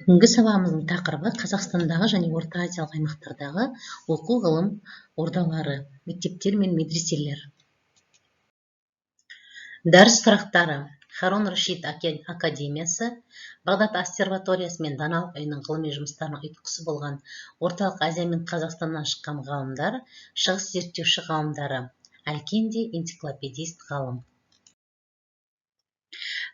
Бүгінгі сабағымыздың тақырыбы Қазақстандағы және Орта Азиялық аймақтардағы оқу ғылым ордалары, мектептер мен медреселер. Дәріс сұрақтары. Харун Рашид академиясы Бағдат обсерваториясы мен Даналық үйінің ғылыми жұмыстарының ұйытқысы болған Орталық Азия мен Қазақстаннан шыққан ғалымдар, шығыс зерттеуші ғалымдары. Әл-Кинди энциклопедист ғалым.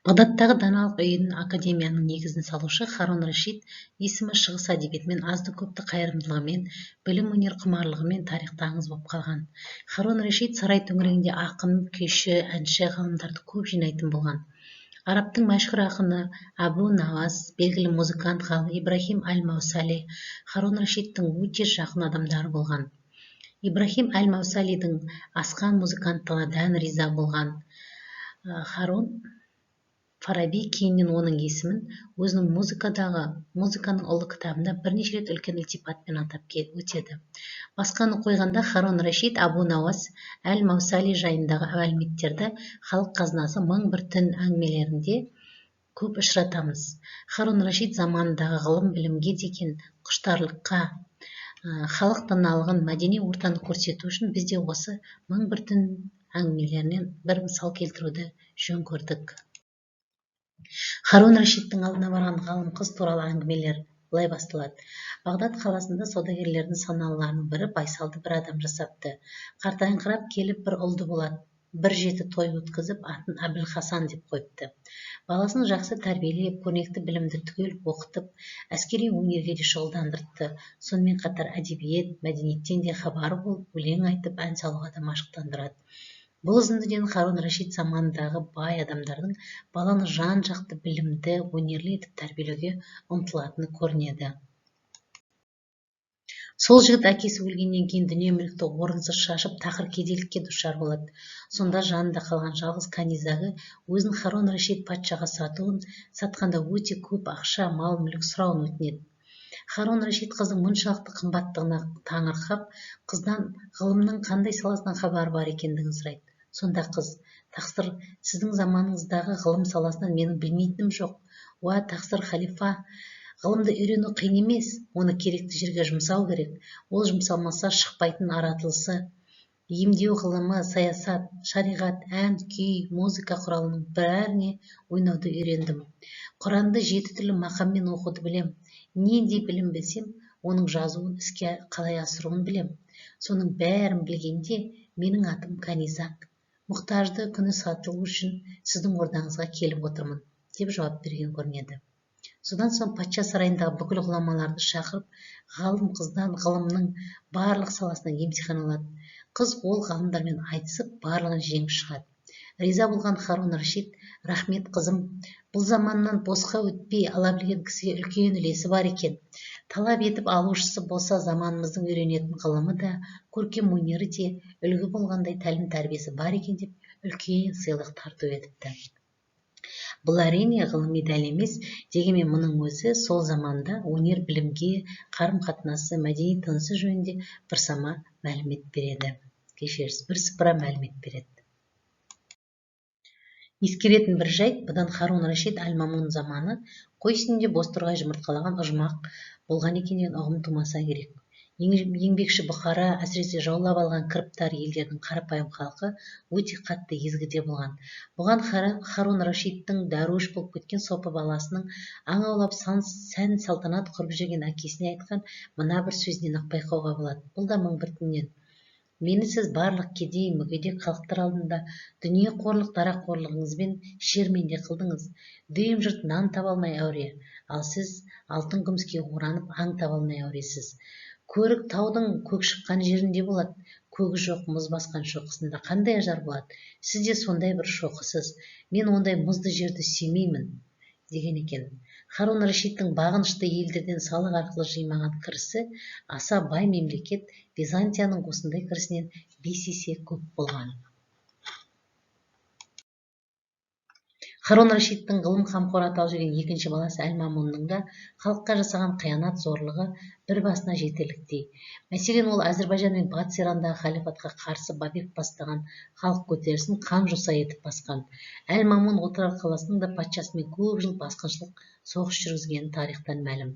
Бағдаттағы Даналық үйін академияның негізін салушы Харун Рашид есімі шығыс әдебиетімен азды-көпті қайырымдылығымен, білім өнер құмарлығымен тарихта аңыз боп қалған. Харун Рашид сарай төңірегінде ақын, күйші, әнші ғалымдарды көп жинайтын болған. Арабтың мәшһүр ақыны Әбу Науас, белгілі музыкант ғалым Ибрахим әл-Маусали Харун Рашидтің өте жақын адамдары болған. Ибрахим әл-Маусалидің асқан музыканттығына дән риза болған Харун Фараби кейіннен оның есімін өзінің музыканың ұлы кітабында бірнеше рет үлкен ілтипатпен атап өтеді. Басқаны қойғанда Харун Рашид, Абу Науас әл-Маусали жайындағы мәліметтерді Халық қазынасы, 1001 түн әңгімелерінде көп ұшыратамыз. Харун Рашид заманындағы ғылым-білімге деген құштарлыққа, халық даналығын, мәдени ортаны көрсету үшін біз де осы 1001 түн әңгімелерінен бір мысал келтіруді жөн көрдік. Харун Рашидтің алдына барған ғалым қыз туралы әңгімелер былай басталады. Бағдат қаласында саудагерлердің саналыларының бірі байсалды бір адам жасапты. Қартайыңқырап келіп бір ұлды болады. Бір жеті той өткізіп, атын Әбілхасан деп қойыпты. Баласын жақсы тәрбиелеп, көрнекті білімді түгел оқытып, әскери өнерге де шұғылдандырыпты. Сонымен қатар әдебиет, мәдениеттен де хабары болып, өлең айтып, ән салуға да машықтандырады. Бұл үзіндіден Харун Рашид заманындағы бай адамдардың баланы жан-жақты білімді, өнерлі етіп тәрбиелеуге ұмтылатыны көрінеді. Сол жігіт әкесі өлгеннен кейін дүние-мүлікті орынсыз шашып, тақыр кедейлікке душар болады. Сонда жанында қалған жалғыз канизагы өзін Харун Рашид патшаға сатуын, сатқанда өте көп ақша, мал-мүлік сұрауын өтінеді. Харун Рашид қыздың мұншалықты қымбаттығына таңырқап, қыздан ғылымның қандай саласынан хабары бар екендігін сұрайды. Сонда қыз: «Тақсыр, сіздің заманыңыздағы ғылым саласынан менің білмейтінім жоқ. Уа, тақсыр халифа, ғылымды үйрену қиын емес, оны керекті жерге жұмсау керек. Ол жұмсалмаса, шықпайтын аратылысы. Емдеу ғылымы, саясат, шариғат, ән, күй, музыка құралының бәріне ойнауды үйрендім. Құранды жеті түрлі мақаммен оқуды білем. Нендей білім білсем, оның жазуын, іске қалай асыруын білем. Соның бәрін білгенде менің атым Канизак. Мұқтажды күні сатылу үшін сіздің ордаңызға келіп отырмын», – деп жауап берген көрінеді. Содан соң патша сарайындағы бүкіл ғұламаларды шақырып, ғалым қыздан ғылымның барлық саласынан емтихан алады. Қыз ол ғалымдармен айтысып, барлығын жеңіп шығады. Риза болған Харун Рашид: «Рахмет, қызым, бұл заманнан босқа өтпей ала білген кісіге үлкен үлесі бар екен. Талап етіп алушысы болса, заманымыздың үйренетін ғылымы да, көркем өнері де үлгі болғандай тәлім тәрбиесі бар екен», – деп үлкен сыйлық тарту етіпті. Бұл, әрине, ғылыми дәл емес, дегенмен мұның өзі сол заманда өнер білімге қарым қатынасы, мәдени тынысы жөнінде бірсама мәлімет береді. Кешіріңіз, бірсыпыра мәлімет береді. Ескеретін бір жайт, бұдан Харун Рашид, Әл-Мамун заманы қой үстінде бозторғай жұмыртқалаған ұжмақ болған екен деген ұғым тумаса керек. Еңбекші бұқара, әсіресе жаулап алған кіріптар елдердің қарапайым халқы өте қатты езгіде болған. Бұған Харун Рашидтің дәруіш болып кеткен сопы баласының аң аулап сән салтанат құрып жүрген әкесіне айтқан мына бір сөзінен ақ байқауға болады. Бұл да 1001 түннен. «Мені сіз барлық кедей, мүгедек халықтар алдында дүниеқорлық, дарақорлығыңызбен шерменде қылдыңыз. Дүйім жұрт нан таба алмай әуре, ал сіз алтын күміске оранып, аң таба алмай әуресіз. Көрік таудың көк шыққан жерінде болады, көгі жоқ мұз басқан шоқысында қандай ажар болады? Сіз де сондай бір шоқысыз. Мен ондай мұзды жерді сүймеймін», – деген екен. Харун Рашидтің бағынышты елдерден салық арқылы жимаған кірісі аса бай мемлекет Византияның осындай кірісінен 5 есе көп болған. Харун Рашидтің ғылым қамқоры аталып жүрген екінші баласы Әл-Мамунның да халыққа жасаған қиянат, зорлығы бір басына жетерліктей. Мәселен, ол Әзірбайжан мен Батыс Ирандағы халифатқа қарсы Бабек бастаған халық көтерілісін қан жоса етіп басқан. Әл-Мамун Отырар қаласының да патшасымен көп жыл басқыншылық соғыс жүргізгені тарихтан мәлім.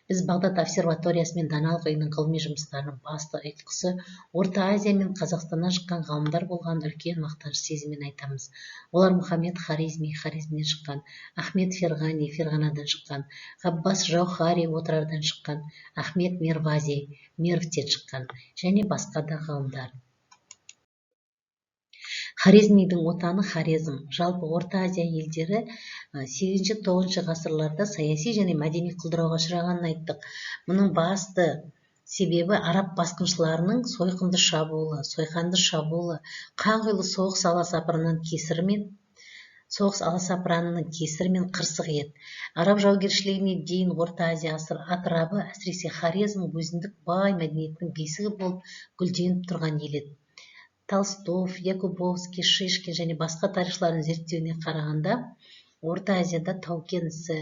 Біз Бағдат обсерваториясы мен Даналық үйінің ғылыми жұмыстарының басты ұйытқысы Орта Азия мен Қазақстаннан шыққан ғалымдар болғанын үлкен мақтаныш сезіммен айтамыз. Олар Мұхаммед Хорезми Хорезмнен шыққан, Ахмет Ферғани Ферғанадан шыққан, Ғаббас Жаухари Отырардан шыққан, Ахмет Мервази Мервтен шыққан және басқа да ғалымдар. Хорезмидің отаны Хорезм. Жалпы Орта Азия елдері 8-9 ғасырларда саяси және мәдени құлдырауға ұшырағанын айттық. Мұның басты себебі араб басқыншыларының сойқанды шабуылы, қанқұйлы соғыс аласапыранының кесірімен қырсық еді. Араб жаугершілігіне дейін Орта Азия атырабы, әсіресе Хорезм, өзіндік бай мәдениеттің бесігі болып гүлденіп тұрған ел еді. Толстов, Якубовский, Шишкин және басқа тарихшылардың зерттеуіне қарағанда, Орта Азияда тау-кен ісі,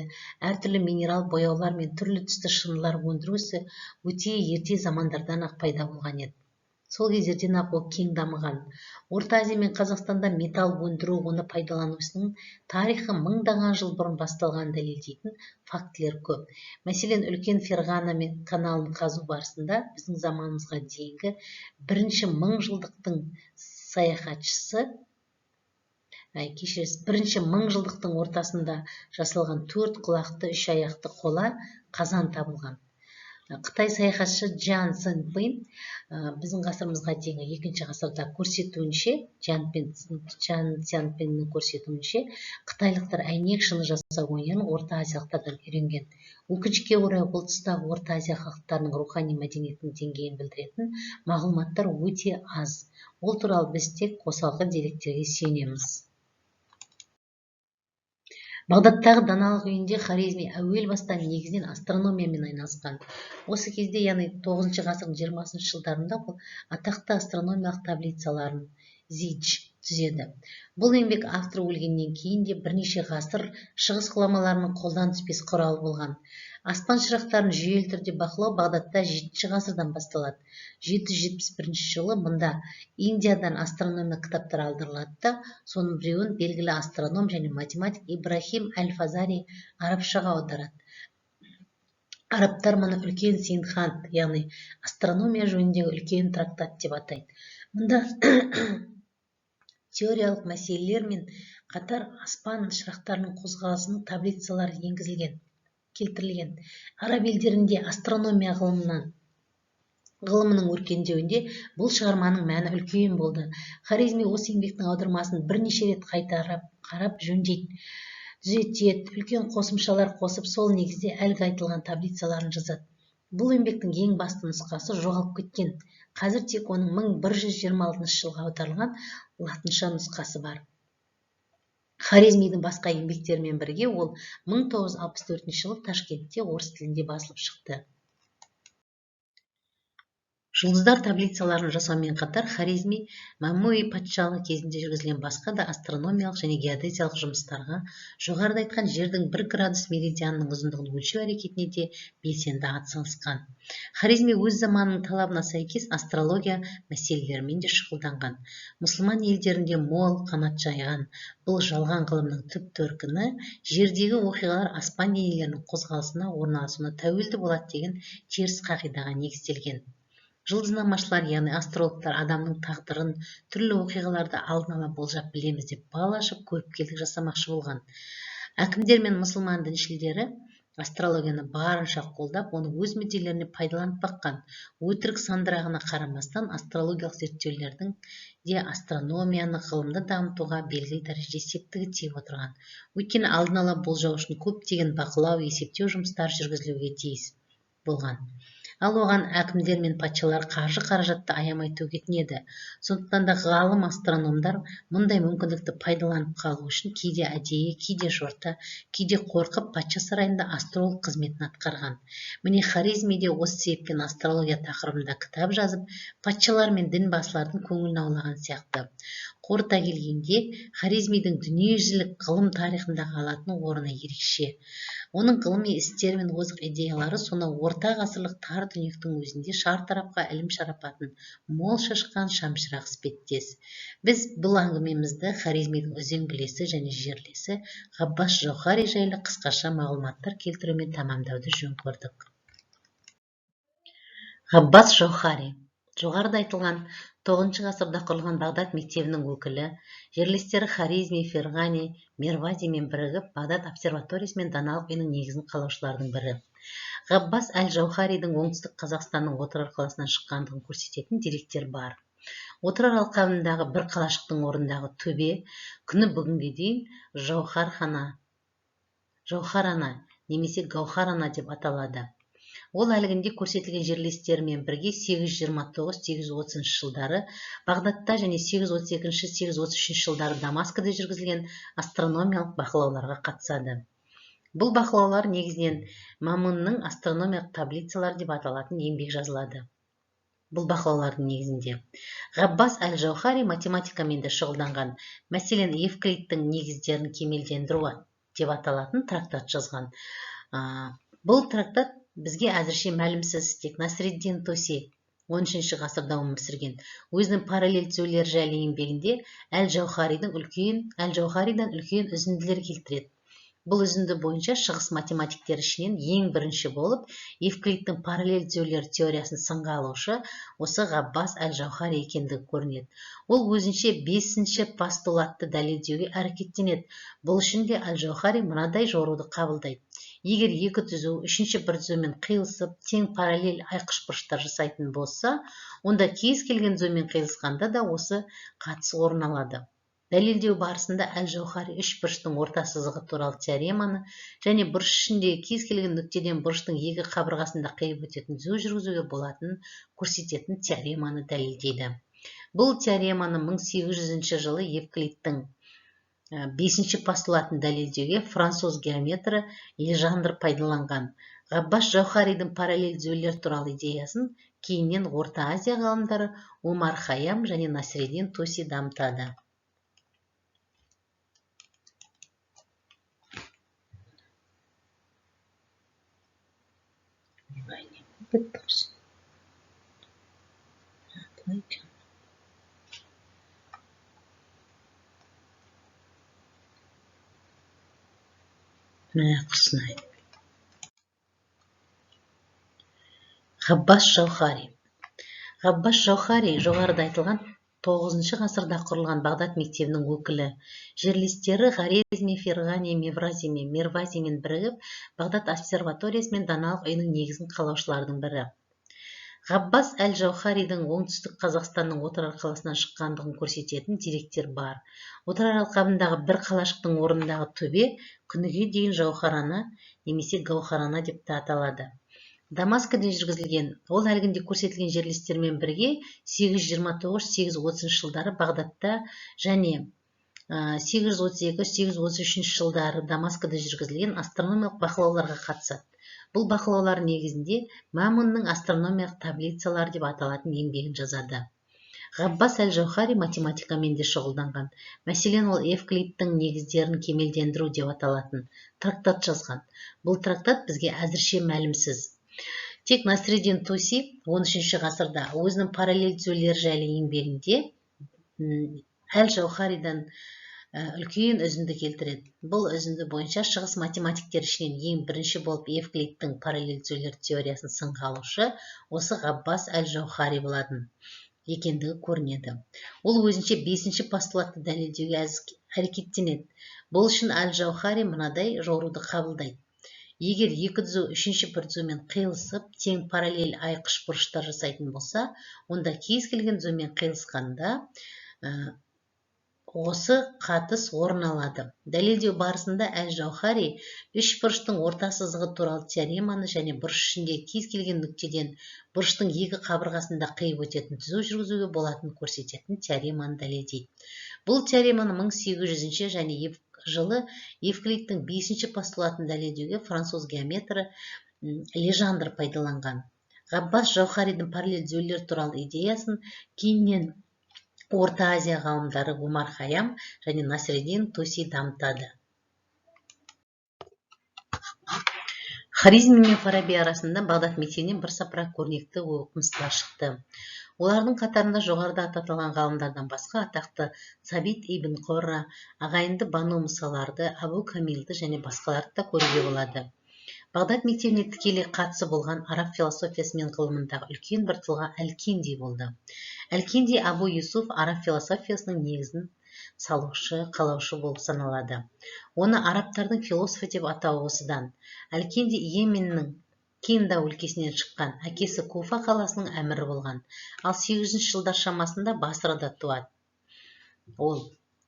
әртүрлі минерал бояулар мен түрлі түсті шынылар өндіру ісі өте ерте замандардан-ақ пайда болған еді. Сол кездерден-ақ ол кең дамыған. Орта Азия мен Қазақстанда металл өндіру, оны пайдалану ісінің тарихы мыңдаған жыл бұрын басталғанын дәлелдейтін фактілер көп. Мәселен, үлкен Ферғана каналын қазу барысында біздің заманымызға дейінгі бірінші мыңжылдықтың бірінші мыңжылдықтың ортасында жасалған 4 құлақты, 3 аяқты қола қазан табылған. Қытай саяхатшы Джан Цзяньпин біздің ғасырымызға дейінгі 2 ғасырда көрсетуінше, Джан Цзяньпиннің көрсетуінше, қытайлықтар әйнек шыны жасау өнерін Орта Азиялықтардан үйренген. Өкінішке орай, ол тұстағы Орта Азия халықтарының рухани мәдениетінің деңгейін білдіретін мағлұматтар өте аз. Ол туралы біз тек қосалқы деректерге сүйенеміз. Бағдаттағы Даналық үйінде Хорезми әуел бастан негізінен астрономиямен айналысқан. Осы кезде, яғни 9 ғасырдың 20 жылдарында ол атақты астрономиялық таблицаларын Зидж түзеді. Бұл еңбек автор өлгеннен кейін де бірнеше ғасыр шығыс ғұламаларының қолдан түспес құралы болған. Аспан шырақтарын жүйелі түрде бақылау Бағдатта 7 ғасырдан басталады. 771 жылы мұнда Индиядан астрономиялық кітаптар алдырылады да, соның біреуін белгілі астроном және математик Ибрахим әл-Фазари арабшаға аударады. Арабтар мұны үлкен синхант, яғни астрономия жөніндегі үлкен трактат деп атайды. Мұнда теориялық мәселелер мен қатар аспан шырақтарының қозғалысының таблицалары келтірілген. Араб елдерінде астрономия ғылымының өркендеуінде бұл шығарманың мәні үлкен болды. Хорезми осы еңбектің аудармасын бірнеше рет қайтарап қарап жөндейді, түзетеді, үлкен қосымшалар қосып, сол негізде әлгі айтылған таблицаларын жазады. Бұл еңбектің ең басты нұсқасы жоғалып кеткен. Қазір тек оның 1126 жылға аударылған латынша нұсқасы бар. Хорезмидің басқа еңбектерімен бірге ол 1964 жылы Ташкентте орыс тілінде басылып шықты. Жұлдыздар таблицаларын жасаумен қатар Хорезми Мамуи патшалығы кезінде жүргізілген басқа да астрономиялық және геодезиялық жұмыстарға, жоғарыда айтқан жердің 1 градус меридианының ұзындығын өлшеу әрекетіне де белсенді атсалысқан. Хорезми өз заманының талабына сәйкес астрология мәселелерімен де шұғылданған. Мұсылман елдерінде мол қанат жайған бұл жалған ғылымның түп төркіні жердегі оқиғалар аспан денелерінің қозғалысына орналасуына тәуелді болады деген теріс қағидаға негізделген. Жұлдызнамашылар, яғни астрологтар адамның тағдырын, түрлі оқиғаларды алдын ала болжап білеміз деп бал ашып көріпкелдік жасамақшы болған. Әкімдер мен мұсылман діншілдері астрологияны барынша қолдап, оны өз мүдделеріне пайдаланып баққан. Өтірік сандырағына қарамастан астрологиялық зерттеулердің де астрономияны, ғылымды дамытуға белгілі дәрежеде септігі тиіп отырған. Өйткені алдын ала болжау үшін көптеген бақылау, есептеу жұмыстары жүргізілуге тиіс болған. Ал оған әкімдер мен патшалар қаржы қаражатты аямай төгетін еді. Сондықтан да ғалым астрономдар мұндай мүмкіндікті пайдаланып қалу үшін кейде әдейі, кейде жорта, кейде қорқып патша сарайында астролог қызметін атқарған. Міне, Хорезми де осы себептен астрология тақырыбында кітап жазып, патшалар мен дін басылардың көңілін аулаған сияқты. Қорыта келгенде, Хорезмидің дүниежүзілік ғылым тарихындағы алатын орны ерекше. Оның ғылыми істері мен озық идеялары сонау орта ғасырлық тар түнектің өзінде шартарапқа ілім шарапатын мол шашқан шамшырақ іспеттес. Біз бұл әңгімемізді Хорезмидің үзеңгілесі және жерлесі Ғаббас Жауһари жайлы қысқаша мағлұматтар келтірумен тәмамдауды жөн көрдік. Ғаббас Жауһари жоғарыда айтылған 9 ғасырда құрылған Бағдат мектебінің өкілі, жерлестері Хорезми, Ферғани, Мервазимен бірігіп Бағдат обсерваториясы мен даналық үйінің негізін қалаушылардың бірі. Ғаббас әл-Жауһаридің оңтүстік Қазақстанның Отырар қаласынан шыққандығын көрсететін деректер бар. Отырар алқабындағы бір қалашықтың орнындағы төбе күні бүгінге дейін Жауһарана немесе Гауһарана деп аталады. Ол әлгінде көрсетілген жерлестерімен бірге 829-830 жылдары Бағдатта және 832-833 жылдары Дамаскіде жүргізілген астрономиялық бақылауларға қатысады. Бұл бақылаулар негізінен Мамунның астрономиялық таблицалары деп аталатын еңбек жазылады. Бұл бақылаулардың негізінде Ғаббас әл-Жауһари математикамен де шұғылданған. Мәселен, Евклидтің негіздерін кемелдендіру деп аталатын трактат жазған. Бұл трактат бізге әзірше мәлімсіз, тек Насреддин Туси 13 ғасырда өмір сүрген өзінің параллель түзулері жайлы еңбегінде әл-Жауһаридан үлкен үзінділер келтіреді. Бұл үзінді бойынша шығыс математиктері ішінен ең бірінші болып Евклидтің параллель түзулері теориясын сынға алушы осы Ғаббас әл-Жауһари екендігі көрінеді. Ол өзінше 5-ші постулатты дәлелдеуге әрекеттенеді. Бұл үшін де әл-Жауһари мынадай жоруды қабылдайды. Егер екі түзу үшінші бір түзумен қиылысып, тең параллель айқыш бұрыштар жасайтын болса, онда кез келген түзумен қиылысқанда да осы қатыс орын алады. Дәлелдеу барысында әл-Жауһари үш бұрыштың орта сызығы туралы теореманы және бұрыш ішіндегі кез келген нүктеден бұрыштың екі қабырғасында қиып өтетін түзу жүргізуге болатынын көрсететін теореманы дәлелдейді. Бұл теореманы 1800 жылы Евклидтің 5-ші постулатын дәлелдеуге француз геометрі Лежандр пайдаланған. Ғаббас Жауһаридің параллель түзулер туралы идеясын кейіннен Орта Азия ғалымдары Омар Хайям және Насреддин Туси дамытады. Ғаббас Жауһари. Ғаббас Жауһари жоғарыда айтылған 9 ғасырда құрылған Бағдат мектебінің өкілі. Жерлестері Хорезми, Ферғани, Мервазимен бірігіп Бағдат обсерваториясы мен даналық үйінің негізін қалаушылардың бірі. Ғаббас әл-Жауһаридің оңтүстік Қазақстанның Отырар қаласынан шыққандығын көрсететін деректер бар. Отырар алқабындағы бір қалашықтың орнындағы төбе күніге дейін Жауһарана немесе Гауһарана деп те аталады. Дамаскіде жүргізілген, ол әлгінде көрсетілген жерлестермен бірге 829-830 жылдары Бағдатта және 832-833 жылдары Дамаскіде жүргізілген астрономиялық бақылауларға қатысады. Бұл бақылаулар негізінде Мамунның астрономиялық таблицалары деп аталатын еңбегін жазады. Ғаббас әл-Жауһари математикамен де шұғылданған. Мәселен, ол Евклидтің негіздерін кемелдендіру деп аталатын трактат жазған. Бұл трактат бізге әзірше мәлімсіз. Тек Насреддин Туси 13 ғасырда өзінің параллель түзулері жайлы еңбегінде әл-Жауһаридан үлкен үзінді келтіреді. Бұл үзінді бойынша шығыс математиктері ішінен ең бірінші болып Евклидтің параллель түзулер теориясын сынға алушы осы Ғаббас әл-Жауһари болатын екендігі көрінеді. Ол өзінше 5-ші постулатты дәлелдеуге әрекеттенеді. Бұл үшін әл-Жауһари мынадай жоруды қабылдайды. Егер екі түзу үшінші бір түзумен қиылысып, тең параллель айқыш бұрыштар жасайтын болса, онда кез келген түзумен қиылысқанда осы қатыс орын алады. Дәлелдеу барысында әл-Жауһари үш бұрыштың орта сызығы туралы теореманы және бұрыш ішіндегі кез келген нүктеден бұрыштың екі қабырғасында қиып өтетін түзу жүргізуге болатынын көрсететін теореманы дәлелдейді. Бұл теореманы 1800 және жылы Евклидтің 5-ші постулатын дәлелдеуге француз геометрі Лежандр пайдаланған. Ғаббас Жауһаридің параллель түзулер туралы идеясын кейіннен Орта Азия ғалымдары Омар Хайям және Насреддин Туси дамытады. Хорезми мен Фараби арасында Бағдат мектебінен бірсыпыра көрнекті оқымыстылар шықты. Олардың қатарында жоғарыда аты аталған ғалымдардан басқа атақты Сабит ибн Қорра, ағайынды Бану Мұсаларды, Абу Камилді және басқаларды да көруге болады. Бағдат мектебіне тікелей қатысы болған араб философиясы мен ғылымындағы үлкен бір тұлға Әл-Кинди болды. Әл-Кинди Абу Юсуф араб философиясының негізін салушы, қалаушы болып саналады. Оны арабтардың философы деп атауы осыдан. Әл-Кинди Йеменнің Кинда өлкесінен шыққан, әкесі Куфа қаласының әмірі болған. Ал 800 жылдар шамасында Басрада туады. Ол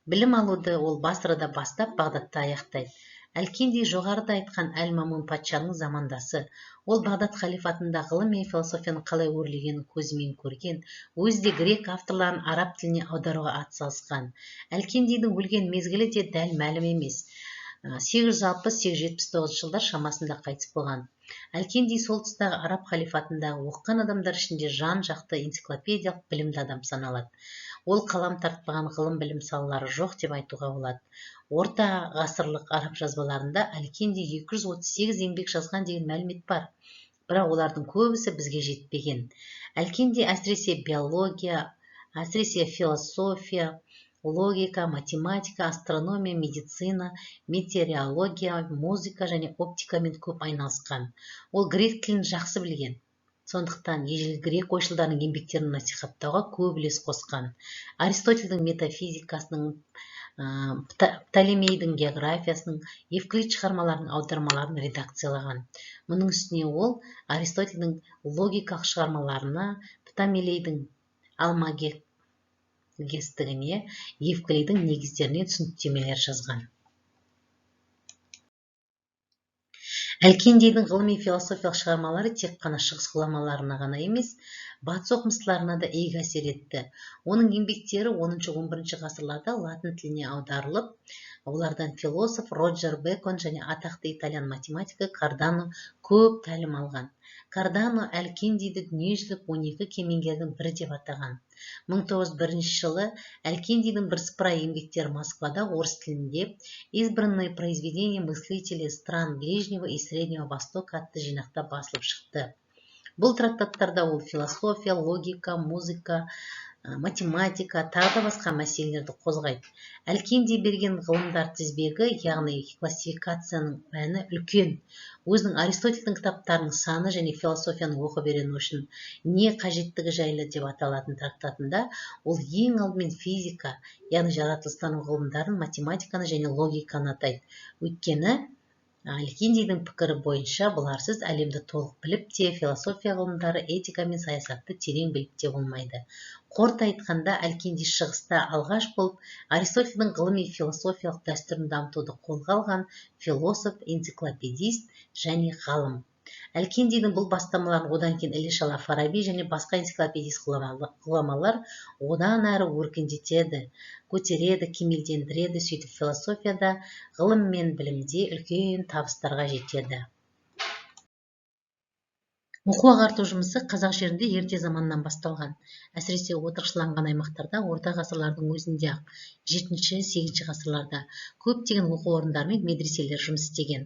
білім алуды ол Басрада бастап, Бағдатта аяқтайды. Әл-Кинди жоғарыда айтқан Әл-Мамун патшаның замандасы. Ол Бағдат халифатында ғылым мен философияның қалай өрлегенін көзімен көрген, өзі де грек авторларын араб тіліне аударуға атсалысқан. Әл-Киндидің өлген мезгілі де дәл мәлім емес. 860-879 жылдар шамасында қайтыс болған. Әл-Кинди сол тұстағы араб халифатындағы оқыған адамдар ішінде жан-жақты энциклопедиялық білімді адам саналады. Ол қалам тартпаған ғылым білім салалары жоқ деп айтуға болады. Орта ғасырлық араб жазбаларында Әл-Кинди 238 еңбек жазған деген мәлімет бар. Бірақ олардың көбісі бізге жетпеген. Әл-Кинди әсіресе биология, әсіресе философия, логика, математика, астрономия, медицина, метеорология, музыка және оптикамен көп айналысқан. Ол грек тілін жақсы білген. Сондықтан ежелгі грек ойшылдарының еңбектерін насихаттауға көп үлес қосқан. Аристотельдің метафизикасының, Птолемейдің географиясының, Евклид шығармаларының аудармаларын редакциялаған. Мұның үстіне ол Аристотельдің логикалық шығармаларына, Птолемейдің Алмагестігіне, Евклиддің негіздеріне түсініктемелер жазған. Әл-Киндидің ғылыми философиялық шығармалары тек қана шығыс ғұламаларына ғана емес, батыс оқымыстыларына да игі әсер етті. Оның еңбектері 10-11 ғасырларда латын тіліне аударылып, олардан философ Роджер Бекон және атақты итальян математигі Кардано көп тәлім алған. Кардано Әл-Киндиді дүниежүзілік 12 кемеңгердің бірі деп атаған. 1901 жылы Әл-Киндидің бірсыпыра еңбектері Москвада орыс тілінде «Избранные произведения мыслителей стран Ближнего и Среднего Востока» атты жинақта басылып шықты. Бұл трактаттарда ол философия, логика, музыка, математика, тағы да басқа мәселелерді қозғайды. Әл-Кинди берген ғылымдар тізбегі, яғни классификацияның мәні үлкен. Өзінің Аристотельдің кітаптарының саны және философияны оқып үйрену үшін не қажеттігі жайлы деп аталатын трактатында ол ең алдымен физика, яғни жаратылыстану ғылымдарын, математиканы және логиканы атайды. Өйткені Әл-Киндидің пікірі бойынша бұларсыз әлемді толық біліп те, философия ғылымдары, этика мен саясатты терең біліп те болмайды. Қорыта айтқанда, Әл-Кинди шығыста алғаш болып Аристотельдің ғылыми философиялық дәстүрін дамытуды қолға алған философ, энциклопедист және ғалым. Әл-Киндидің бұл бастамаларын одан кейін іле-шала Фараби және басқа энциклопедист ғұламалар одан әрі өркендетеді, көтереді, кемелдендіреді, сөйтіп философияда, ғылым мен білімде үлкен табыстарға жетеді. Оқу ағарту жұмысы қазақ жерінде ерте заманнан басталған. Әсіресе отырықшыланған аймақтарда орта ғасырлардың өзінде-ақ, 7-8 ғасырларда көптеген оқу орындары мен медреселер жұмыс істеген.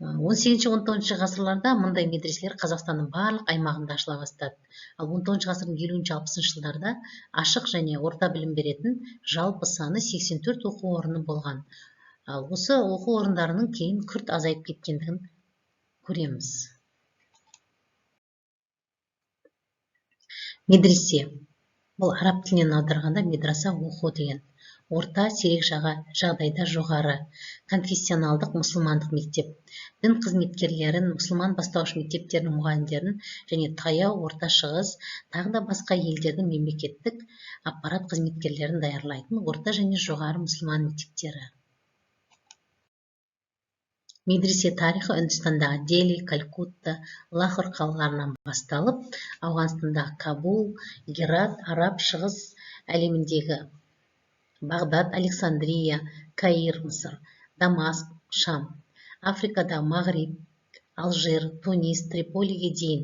18-19 ғасырларда мұндай медреселер Қазақстанның барлық аймағында ашыла бастады. Ал 19 ғасырдың 50-60 жылдарда ашық және орта білім беретін жалпы саны 84 оқу орны болған. Ал осы оқу орындарының кейін күрт азайып кеткендігін көреміз. Медресе. Бұл араб тілінен аударғанда медраса оқу деген. Орта, сирек жағдайда жоғары, конфессионалдық мұсылмандық мектеп, дін қызметкерлерін, мұсылман бастауыш мектептерінің мұғалімдерін және таяу орта шығыс, тағы да басқа елдердің мемлекеттік аппарат қызметкерлерін даярлайтын орта және жоғары мұсылман мектептері. Медресе тарихы Үндістандағы Дели, Калькутта, Лахор қалаларынан басталып, Ауғанстандағы Кабул, Герат, Араб шығыс әлеміндегі Бағдат, Александрия, Каир, Мысыр, Дамаск, Шам, Африкадағы Мағриб, Алжир, Тунис, Триполиге дейін,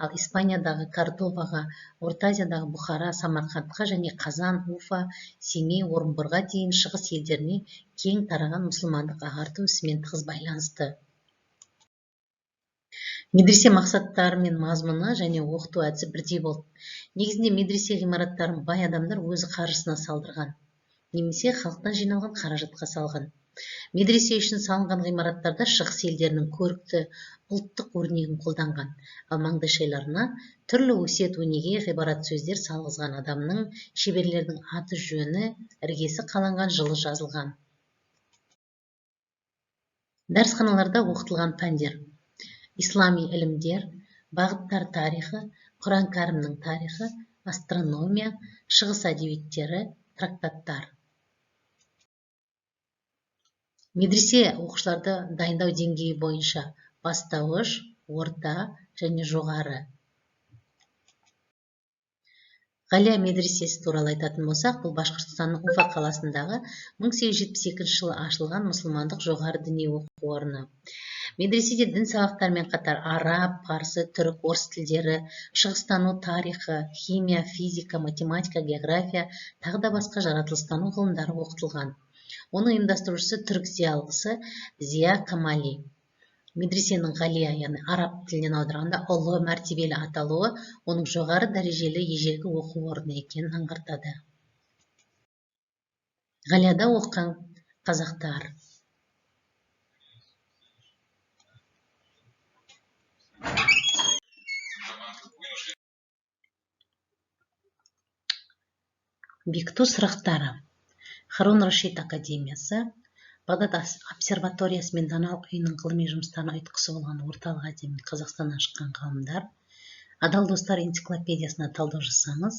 ал Испаниядағы Кордоваға, Орта Азиядағы Бұхара, Самарқандқа және Қазан, Уфа, Семей, Орынборға дейін шығыс елдеріне кең тараған мұсылмандық ағарту ісімен тығыз байланысты. Медресе мақсаттары мен мазмұны және оқыту әдісі бірдей болды. Негізінде медресе ғимараттарын бай адамдар өзі қаржысына салдырған немесе халықтан жиналған қаражатқа салған. Медресе үшін салынған ғимараттарда шығыс елдерінің көрікті ұлттық өрнегін қолданған, ал маңдайшаларына түрлі өсиет өнеге ғибарат сөздер салғызған адамның, шеберлердің аты жөні, іргесі қаланған жылы жазылған. Дәрісханаларда оқытылған пәндер: ислами ілімдер, бағыттар тарихы, Құран кәрімнің тарихы, астрономия, шығыс әдебиеттері, трактаттар. Медресе оқушыларды дайындау деңгейі бойынша бастауыш, орта және жоғары. Ғалия медресесі туралы айтатын болсақ, бұл Башқұртстанның Уфа қаласындағы 1872 жылы ашылған мұсылмандық жоғары діни оқу орны. Медреседе дін сабақтарымен қатар араб, парсы, түрік, орыс тілдері, шығыстану тарихы, химия, физика, математика, география, тағы да басқа жаратылыстану ғылымдары оқытылған. Оның ұйымдастырушысы түрік зиялысы Зия Камали. Медресенің ғалия, яғни араб тілінен аударғанда ұлы мәртебелі аталуы оның жоғары дәрежелі ежелгі оқу орны екенін аңғартады. Ғалияда оқыған қазақтар. Бекіту сұрақтары. Харун Рашид академиясы, Бағдат обсерваториясы мен даналық үйінің ғылыми жұмыстарына ұйытқысы болған Орталық Азия мен Қазақстаннан шыққан ғалымдар, Адал достар энциклопедиясына талдау жасаңыз,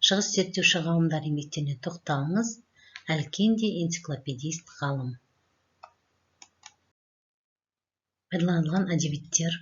шығыс зерттеуші ғалымдар еңбектеріне тоқталыңыз, Әлкен де энциклопедист ғалым. Пайдаланылған әдебиеттер.